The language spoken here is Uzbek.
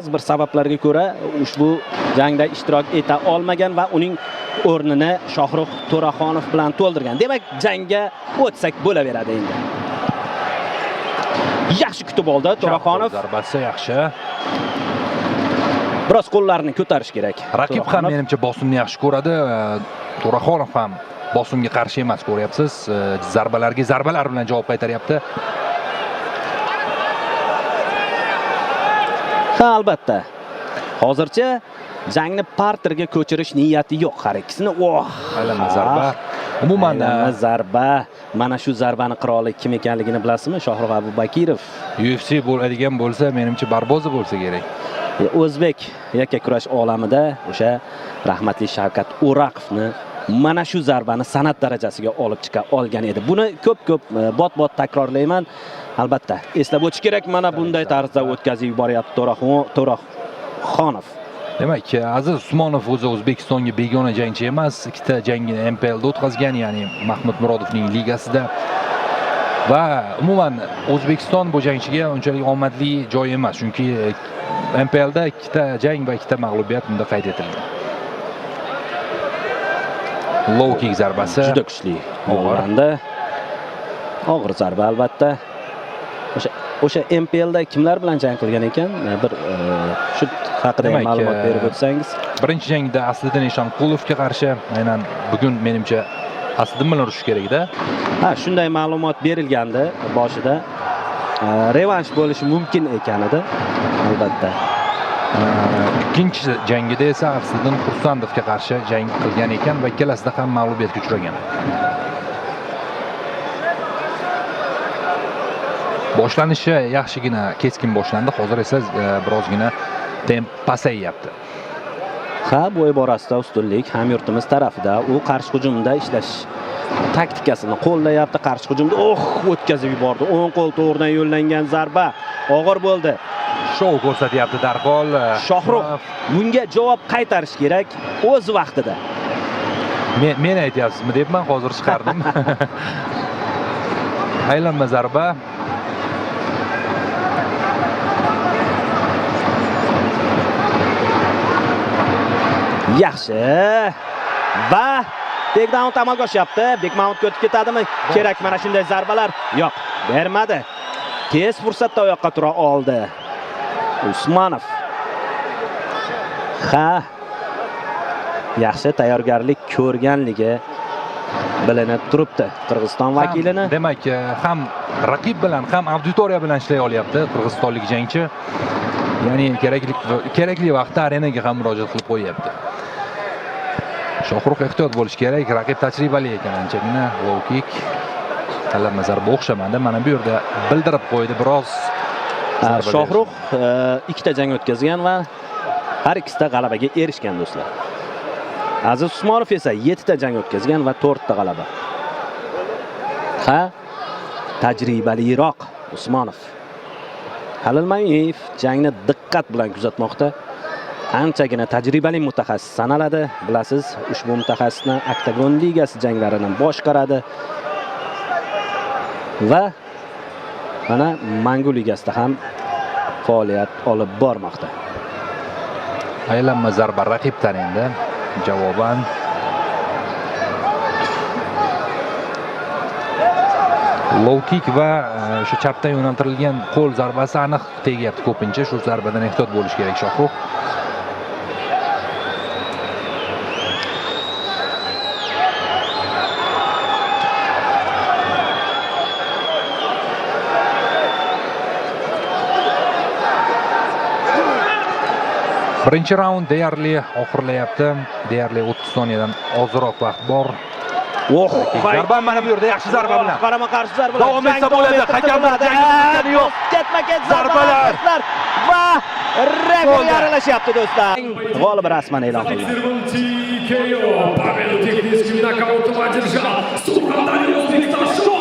Bir sabablarga ko'ra ushbu jangda ishtirok eta olmagan va uning o'rnini Shohrux To'raxonov bilan to'ldirgan. Demak, jangga o'tsak bo'laveradi endi. Yaxshi kutib oldi To'raxonov. Zarbasi yaxshi. Biroz qo'llarini ko'tarish kerak. Raqib ham menimcha bosimni yaxshi ko'radi. To'raxonov ham bosimga qarshi emas, ko'ryapsiz. Zarbalarga zarbalar bilan javob qaytaryapti. Ha, albatta. Hozircha jangni parterga ko'chirish niyati yo'q har ikkisini. Oh! Aylanma zarba. Umuman Aylanma zarba. Mana shu zarbani qiroli kim ekanligini bilasizmi? Shohrux Abubakirov. UFC bo'ladigan bo'lsa, menimcha Barboza bo'lsa kerak. O'zbek yakkakurash olamida o'sha rahmatli Shavkat O'raqovni mana shu zarbani san'at darajasiga olib chiqa olgan edi. Buni ko'p-ko'p bot-bot takrorlayman. Albatta, eslab o'tish kerak, mana bunday tarzda o'tkazib yuboryapti To'raxonov. Demak, Aziz Usmonov o'zi O'zbekistonga begona jangchi emas. Ikkita jangini MPLda o'tkazgan, ya'ni Mahmud Murodovning ligasida. Va umuman O'zbekiston bu jangchiga unchalik omadli joy emas, chunki MPLda ikkita jang va ikkita mag'lubiyat unda qayd etilgan. Low kick zarbasi juda kuchli Og'ir. Og'ir zarba albatta. O'sha MPLda kimlar bilan jang qilgan ekan? Bir shu haqida ham ma'lumot berib o'tsangiz. Birinchi jangda Asliddin Eshonqulovga qarshi, aynan bugun menimcha Asliddin bilan urushish kerak edi. Ha, shunday ma'lumot berilgandi boshida. Revansh bo'lishi mumkin ekan edi. Albatta. Ikkinchi jangida esa Asliddin Xursandovga qarshi jang qilgan ekan va ikkalasida ham mag'lubiyatga uchragan. Boshlanishi yaxshigina keskin boshlandi, hozir esa birozgina temp pasayyapti. Ha, bo'y borasida ustunlik hamyurtimiz tarafida. U qarshi hujumda ishlash taktikasini qo'llayapti. Qarshi hujumda oh, o'tkazib yubordi. O'ng qo'l to'g'ridan yo'llangan zarba og'ir bo'ldi. Shou ko'rsatyapti darhol. Shohrux bunga javob qaytarish kerak o'z vaqtida. Men aytyapsizmi debman, hozir chiqardim. Aylanma zarba. Yaxshi. Va takedown amalga oshyapti. Bekmountga o'tib ketadimi? Kerak mana shunday zarbalar. Yo'q, bermadi. Tez fursatda oyoqqa tura oldi Usmonov. Ha. Yaxshi tayyorgarlik ko'rganligi bilinib turibdi Qirg'iziston vakilini. Demak, ham raqib bilan, ham auditoriya bilan ishlay olyapti qirg'izistonlik jangchi. Ya'ni kerakli vaqtda arenaga ham murojaat qilib qo'yyapti. Shohrux ehtiyot bo'lish kerak, raqib tajribali ekan anchagina. Low kick, tanlanma zarba o'xshamadi. Mana bu yerda bildirib qo'ydi biroz. Shohrux ikkita jang o'tkazgan va har ikkisida g'alabaga erishgan do'stlar. Aziz Usmonov esa 7 ta jang o'tkazgan va 4 ta g'alaba. Ha, tajribaliroq Usmonov. Halil Mayiyev jangni diqqat bilan kuzatmoqda. Anchagina tajribali mutaxassis sanaladi. Bilasiz, ushbu mutaxassisni Oktagon ligasi janglarini boshqaradi. Va mana Mangu ligasida ham faoliyat olib bormoqda. Aylanma zarba raqibdan endi javoban. Low kick va o'sha chapdan yo'naltirilgan qo'l zarbasi aniq tegyapti ko'pincha. Shu zarbadan ehtiyot bo'lish kerak Shohrux. Birinchi raund deyarli oxirlayapti. Deyarli 30 soniyadan ozroq vaqt bor. Oh, zarba mana bu yerda yaxshi zarba bilan. Qarama-qarshi zarbalar. Davom etsa bo'ladi. Hakamlar jangni yo'q. Ketma-ket zarbalar va referi aralashyapti do'stlar. G'olib rasman e'lon qilindi. TKO. Победу техническим нокаутом одержал Сурхандарья Узбекистан.